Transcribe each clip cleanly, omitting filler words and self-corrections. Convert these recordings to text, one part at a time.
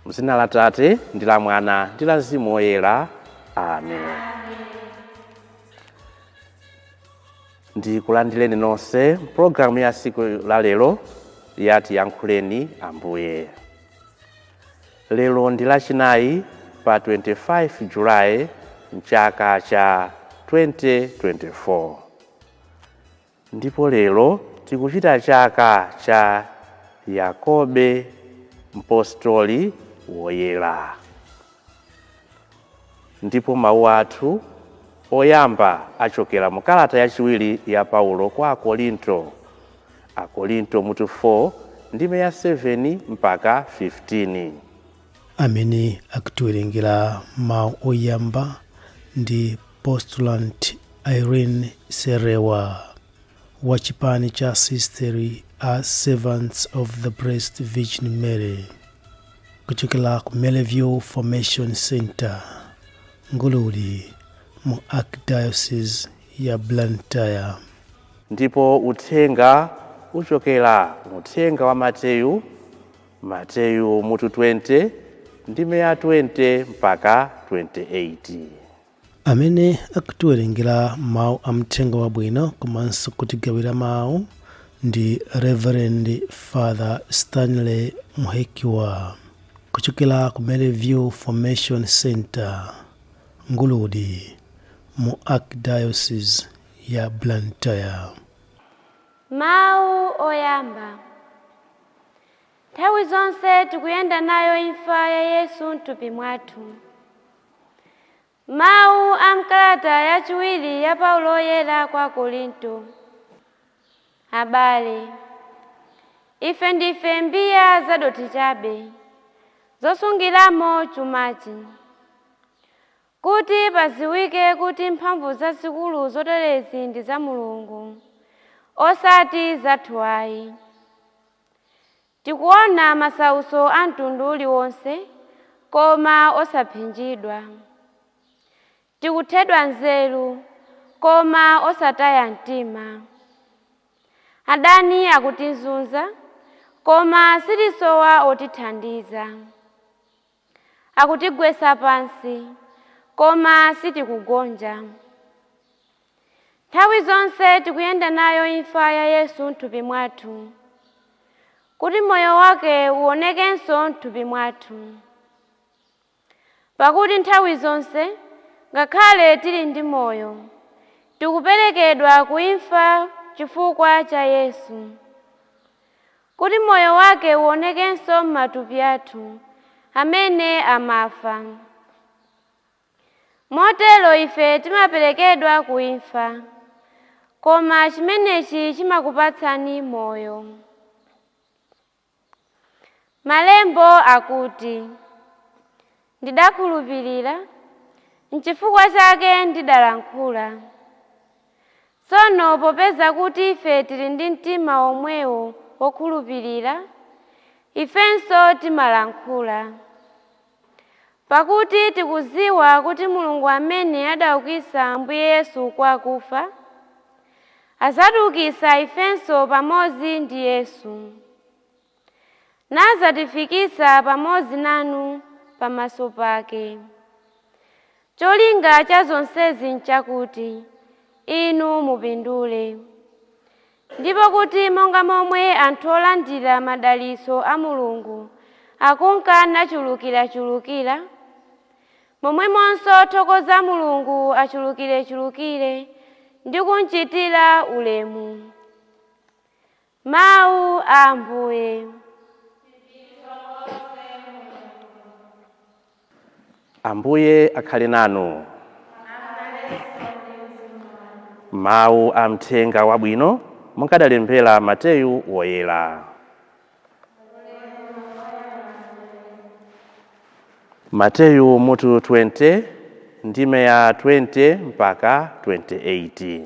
Mzina la Tate ndi la Mwana ndi la Mzimu Woyera, amen. Ndikulandireni nonse mpulogalamu ya siku la lero ya Tiyankhuleni Ambuye. Lero ndi Lachinayi pa 25 Julayi mchaka cha 2024, ndipo lero tikuchita chaka cha Yakobe Mpostoli Woyera. Ndipo mawu athu oyamba achokera mu kalata yachiwiri ya Paulo kwa Akorinto, Akorinto mutu 4 ndime ya 7 mpaka 15. Amene akutiwerengera mawu oyamba ndi Postulant Irene Serewa wa chipani cha Sisteri a Servants of the Blessed Virgin Mary kuchokera ku Maryview Formation Center, Nguludi, mu Archdiocese ya Blantyre. Ndipo uthenga uchokera uthenga wa Mateyu, Mateyu mutu 20 ndime ya 20 mpaka 28. Amene akutiwerengera mawu a mthenga wabwino komanso kutigawira mawu ndi Reverend Father Stanley Muhekiwa kuchokera ku Maryview Formation Center, Nguludi, mu Archdiocese ya Blantyre. Mawu oyamba. Nthawi zonse tikuyenda nayo imfa ya Yesu mthupi mwathu. Mawu a mkalata yachiwiri ya Paulo Oyera kwa Korinto. Abale, ife ndife mbiya zadothi chabe zosungiramo chumachi, kuti padziwike kuti mphamvu zazikulu zoterezi ndi za Mulungu, osati zathu ayi. Tikuona masautso a mtundu uliwonse, koma osapsinjidwa. Tikuthedwa nzeru, koma osataya mtima. Adani akutizunza, koma sitisowa otithandiza. Akutigwetsa pansi, koma sitikugonja. Nthawi zonse tikuyenda nayo imfa ya Yesu mthupi mwathu, kuti moyo wake uonekenso mthupi mwathu. Pakuti nthawi zonse, ngakhale tili ndi moyo, tikuperekedwa kuimfa chifukwa cha Yesu, kuti moyo wake uonekenso m'matupi athu amene amafa. Motero ife timaperekedwa kuimfa, koma chimenechi chimakupatsani moyo. Malembo akuti, "Ndidakhulupirira, nchifukwa chake ndidalankhula." Tsono popeza kuti ife tili ndi mtima omwewo wokhulupirira, ifenso timalankhula, pakuti tikudziwa kuti Mulungu amene adaukitsa Ambuye Yesu kwa akufa adzatiukitsa ifenso pamodzi ndi Yesu, nadzatifikitsa pamodzi nanu pamaso pake. Cholinga cha zonsezi nchakuti inu mupindule, ndipo kuti monga momwe anthu olandira madalitso a Mulungu akunka nachulukirachulukira, momwemonso othokoza Mulungu achulukirechulukire ndi kumchitira ulemu. Mawu a Ambuye. Ambuye akhale nanu. Mawu a mthenga wabwino munkadalembera Mateyu Woyera. Mateyu mutu 20 ndime ya 20 mpaka 28.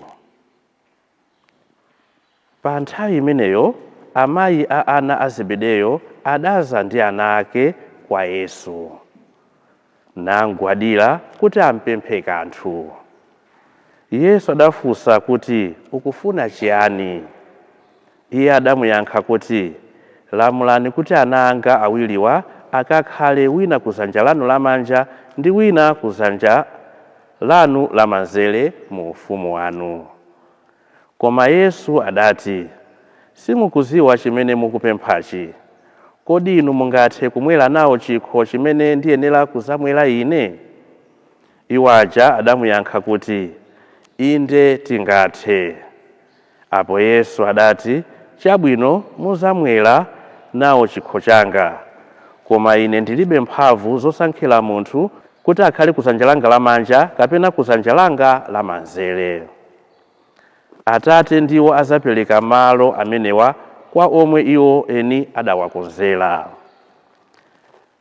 Pa nthawi imeneyo amayi a ana a Zebedeyo adaza ndi ana ake kwa Yesu, nagwadira kuti ampemphe kanthu. Yesu adafunsa kuti, ukufuna chiyani? Iye adamuyankha kuti, lamulani kuti ana anga awiriwa akakhale wina kuzanja lanu lamanja ndi wina kuzanja lanu lamanzere mu ufumu wanu. Koma Yesu adati, simukuziwa chimene mukupemphachi. Kodi inu mungathe kumwera nawo chikho chimene ndiyenera kuzamwera ine? Iwo aja adamuyankha kuti, inde tingathe. Apo Yesu adati, chabwino, muzamwera nawo chikho changa, koma ine ndilibe mphamvu zosankhira munthu kuti akhale kuzanja langa lamanja kapena kuzanja langa lamanzere. Atate ndiwo azapereka malo amenewa kwa omwe iwo eni adawakonzera.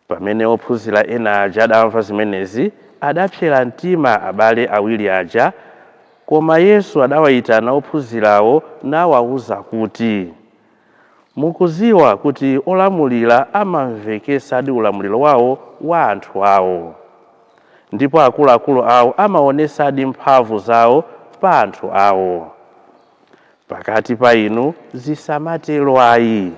Pamene ophunzira ena aja adamva zimenezi, adapsera mtima abale awiri aja. Koma Yesu adawayitana ophunzirawo nawawuza kuti, mukuziwa kuti olamulira amamvekesadi ulamuliro wawo wa anthu awo, ndipo akuluakulu awo amaonesadi mphamvu zawo pa anthu awo. Pakati pa inu zisamatero ayi.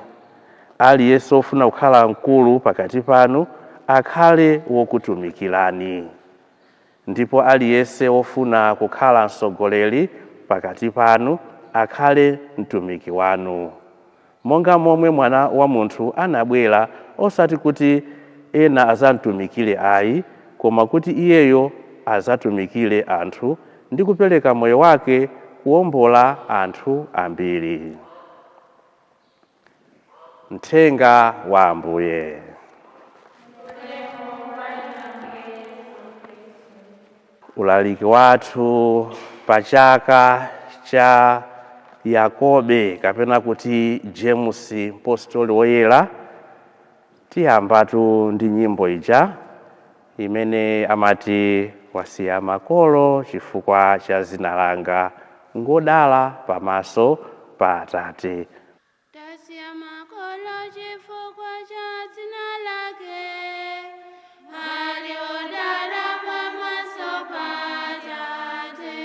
Aliyense ofuna kukhala mkulu pakati panu akhale wokutumikirani, ndipo aliyense wofuna kukhala mtsogoleri pakati panu akhale mtumiki wanu, monga momwe mwana wa munthu anabwera osati kuti ena azamtumikire ayi, koma kuti iyeyo azatumikire anthu ndi kupereka moyo wake kuwombola anthu ambiri. Mthenga wa Ambuye. Ulaliki wathu pa chaka cha Yakobe kapena kuti James mpostoli woyera, tiyambatu ndi nyimbo ija imene amati, wasiya makolo chifukwa cha zina langa, ngodala pamaso pa Atate. Tasiya makolo chifukwa cha dzina lake, ali odala pamaso pa Atate.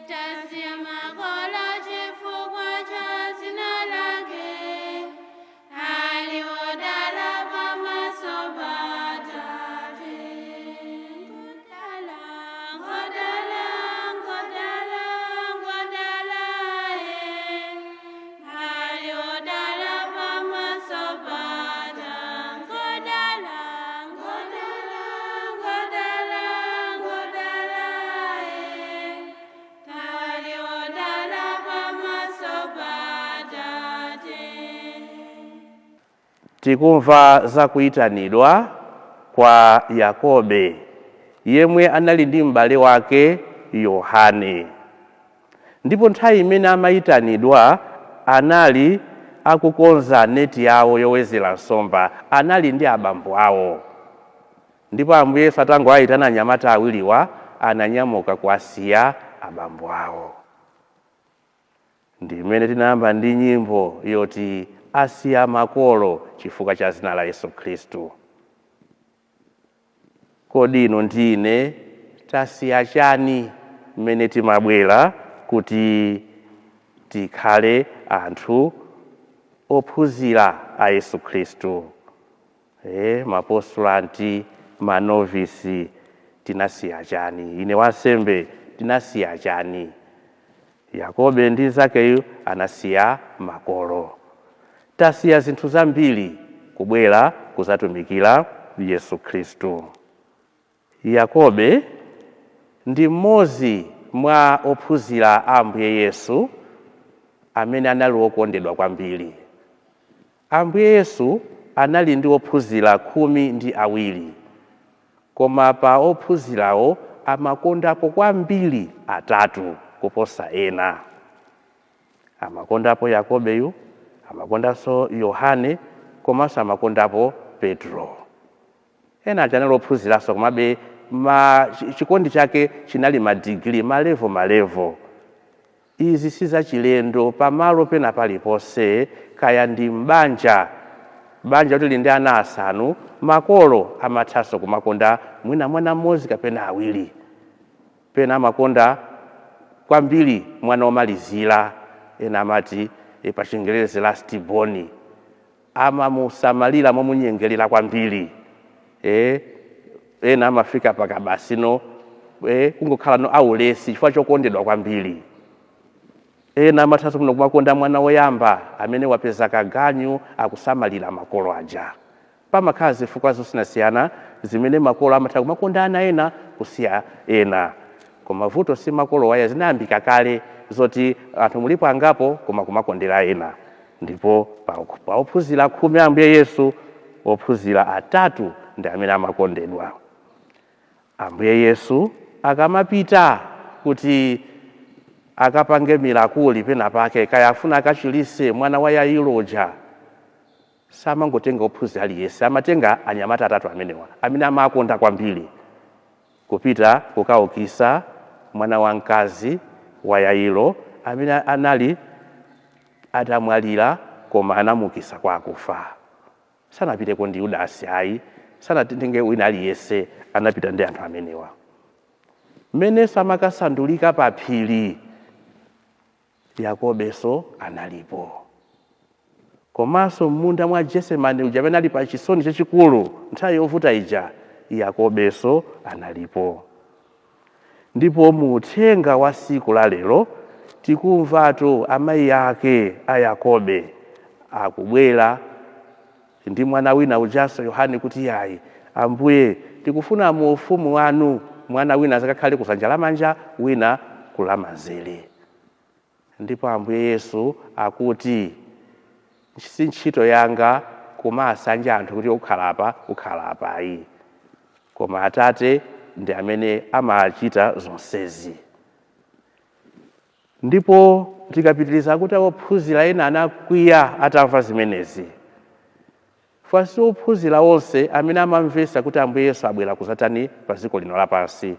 Tasiya makolo chifukwa cha dzina lake, ali odala pamaso pa Atate. Ngodala, ngodala, ngodala, ngodala, ali odala pamaso pa Atate. Ngodala, ngodala, ngodala, ngodala, ali odala pamaso pa Atate. Tikumva za kuyitanidwa kwa Yakobe yemwe anali ndi m'bale wake Yohane, ndipo nthawi imene amayitanidwa anali akukonza neti yawo yowezera nsomba, anali ndi abambo awo. Ndipo Ambuye Yesu atangoayitana anyamata awiriwa, ananyamuka kuwasiya abambo awo. Ndi imene tinayamba ndi nyimbo yoti asiya makolo chifukwa cha zina la Yesu Khristu. Kodi inu ndi ine tasiya chani mmene timabwera kuti tikhale anthu ophunzira a Yesu Khristu? Mapostulanti, manovisi, tinasiya chani? Ine wansembe tinasiya chani? Yakobe ndi nzakeyu anasiya makolo. Tasiya zinthu zambiri kubwera kuzatumikira Yesu Khristu. Yakobe ndi mmodzi mwa ophunzira a Ambuye Yesu amene anali wokondedwa kwambiri. Ambuye Yesu anali ndi ophunzira 12, koma pa ophunzirawo amakondapo kwambiri atatu kuposa ena. Amakondapo Yakobeyu, amakondanso Yohane, komanso amakondapo Petro. Ena aja anali ophunziranso, komabe Ma chikondi chake chinali madigiri, malevo malevo. Izi si zachilendo pamalo pena paliponse, kaya ndi m'banja, banja kuti lili ndi ana 5, makolo amathanso kumakonda mwina mwana mmodzi kapena awiri. Pena amakonda kwambiri mwana womalizira, ena amati pa Chingerezi last born, amamusamalira momunyengerera kwambiri. Ena amafika pakabasino kungokhala no aulesi chifukwa chokondedwa kwambiri. Ena amathanso kuno kumakonda mwana woyamba amene wapeza kaganyu akusamalira makolo aja. Pamakhala zifukwa zosiyanasiyana zimene makolo amatha kumakonda ana ena kusiya ena. Koma vuto si makolo waya, zinayambika kale zoti anthu mulipo angapo koma kumakondera ena. Ndipo pa ophunzira 10 Ambuye Yesu, ophunzira 3 ndi amene amakondedwa. Ambuye Yesu akamapita kuti akapange mirakuli pena pake, kaya afuna akachilise mwana wa Yairo uja, samangotenga ophunzira aliyense, amatenga anyamata 3 amenewa amene amakonda kwambiri, kupita kukaukisa mwana wamkazi wa Yairo amene anali atamwalira koma anamukisa kwa akufa. Sanapiteko ndi Yudasi ayi, sanatenge wina aliyense, anapita ndi anthu amenewa. Mmenenso amakasandulika pa phiri, Yakobenso analipo. Komanso m'munda mwa Getsemani uja amene ali pa chisoni chachikulu nthawi yovuta ija, Yakobenso analipo. Ndipo mu uthenga wa siku la lero tikumvatu amayi ake a Yakobe akubwera ndi mwana wina ujanso Yohane kuti yayi, Ambuye, tikufuna mu ufumu wanu mwana wina azakakhale kudzanja lamanja, wina kulamanzere. Ndipo Ambuye Yesu akuti si ntchito yanga kumasanja anthu kuti ukhala apa, ukhala apa ayi, koma Atate ndi amene amachita zonsezi. Ndipo tikapitiriza kuti ophunzira ena anakwiya atamva zimenezi. Fasi ophunzira onse amene amamvetsa kuti Ambuye Yesu abwera kuzatani pa dziko lino lapansi.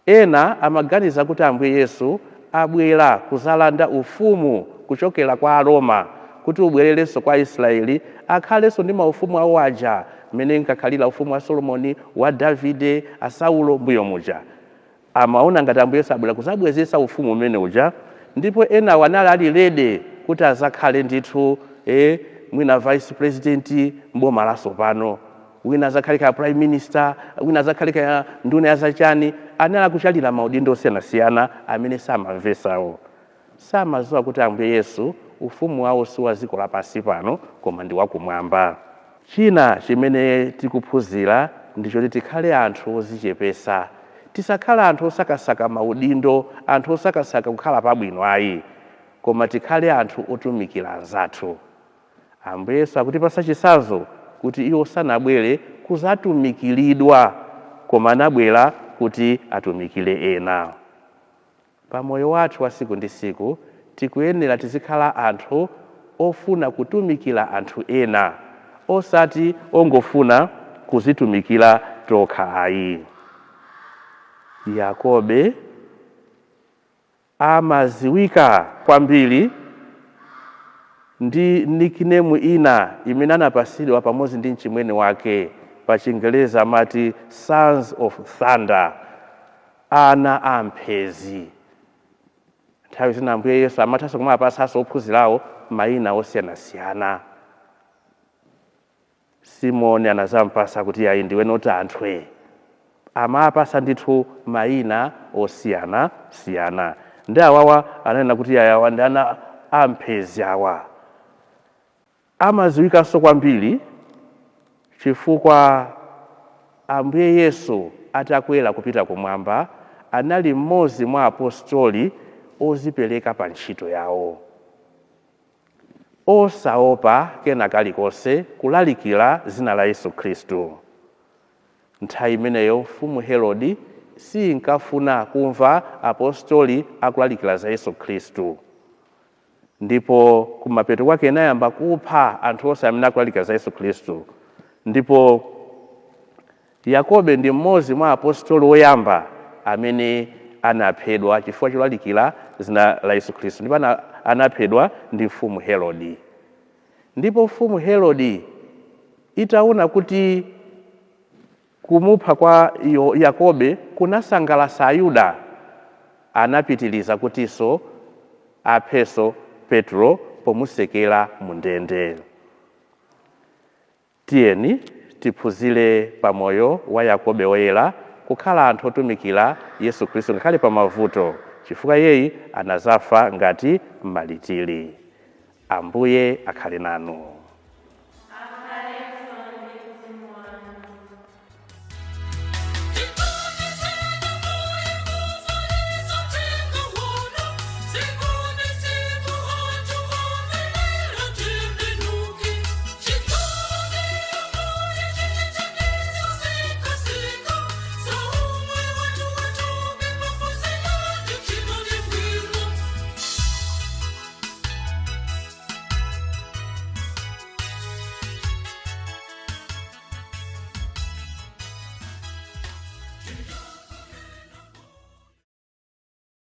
Ena amaganiza kuti Ambuye Yesu abwera kuzalanda ufumu kuchokera kwa Aroma kuti ubwererenso kwa Israeli, akhalenso ndi maufumu awo aja mmene nkakhalira ufumu wa Solomoni, wa Davide, a Saulo mbuyo muja. Amaona ngati Ambuye Yesu abwera kuzabwezesa ufumu umene uja. Ndipo enawo anali ali ready kuti azakhale ndithu mwina vice president mboma latsopano, wina azakhale kaya prime minister, wina azakhale kaya nduna ya zachani. Anali akuchalira maudindo osiyanasiyana amene samamvesawo. Samadziwa kuti Ambuye Yesu ufumu wawo si wa dziko lapansi pano, koma ndi wakumwamba. China chimene tikuphunzira ndichoti tikhale anthu odzichepesa. Tisakhale anthu osakasaka maudindo, anthu osakasaka kukhala pabwino ayi, koma tikhale anthu otumikira anzathu. Ambuye Yesu akutipasa chitsanzo kuti iwo sanabwere kuzatumikiridwa, koma anabwera kuti atumikire ena. Pamoyo wathu wa siku ndi siku tikuyenera tizikhala anthu ofuna kutumikira anthu ena, osati ongofuna kuzitumikira tokha ayi. Yakobe amaziwika kwambiri ndi nickname ina imene anapasidwa pamodzi ndi mchimwene wake, pa Chingereza amati Sons of Thunder, ana amphezi. Nthawi zina Ambuye Yesu amathanso kumapasanso ophunzirawo mayina osiyanasiyana. Simoni anazampasa kuti ayi, ndiwe noti anthwe. Amapasa ndithu mayina osiyanasiyana. Ndi awawa ananena kuti awa ndi ana amphezi awa. Amaziwikanso kwambiri chifukwa Ambuye Yesu atakwera kupita kumwamba anali mmodzi mwa apostoli ozipereka pa ntchito yawo, osaopa kena kalikonse kulalikira dzina la Yesu Khristu. Nthawi imeneyo mfumu Herode sinkafuna kumva apostoli akulalikira za Yesu Khristu, ndipo kumapeto kwake inayamba kupha anthu onse amene akulalikira za Yesu Khristu. Ndipo Yakobe ndi mmodzi mwa apostoli oyamba amene anaphedwa chifukwa cholalikira zina la Yesu Khristu, ndipo anaphedwa ndi mfumu Herode. Ndipo mfumu Herode itaona kuti kumupha kwa Yakobe kunasangalatsa Ayuda, anapitiliza kutinso aphenso Petro pomutsekera mu ndende. Tiyeni tiphunzire pamoyo wa Yakobe woyera kukhala anthu otumikira Yesu Khristu ngakhale pa mavuto, chifukwa iyeyi anazafa ngati malitiri. Ambuye akhale nanu.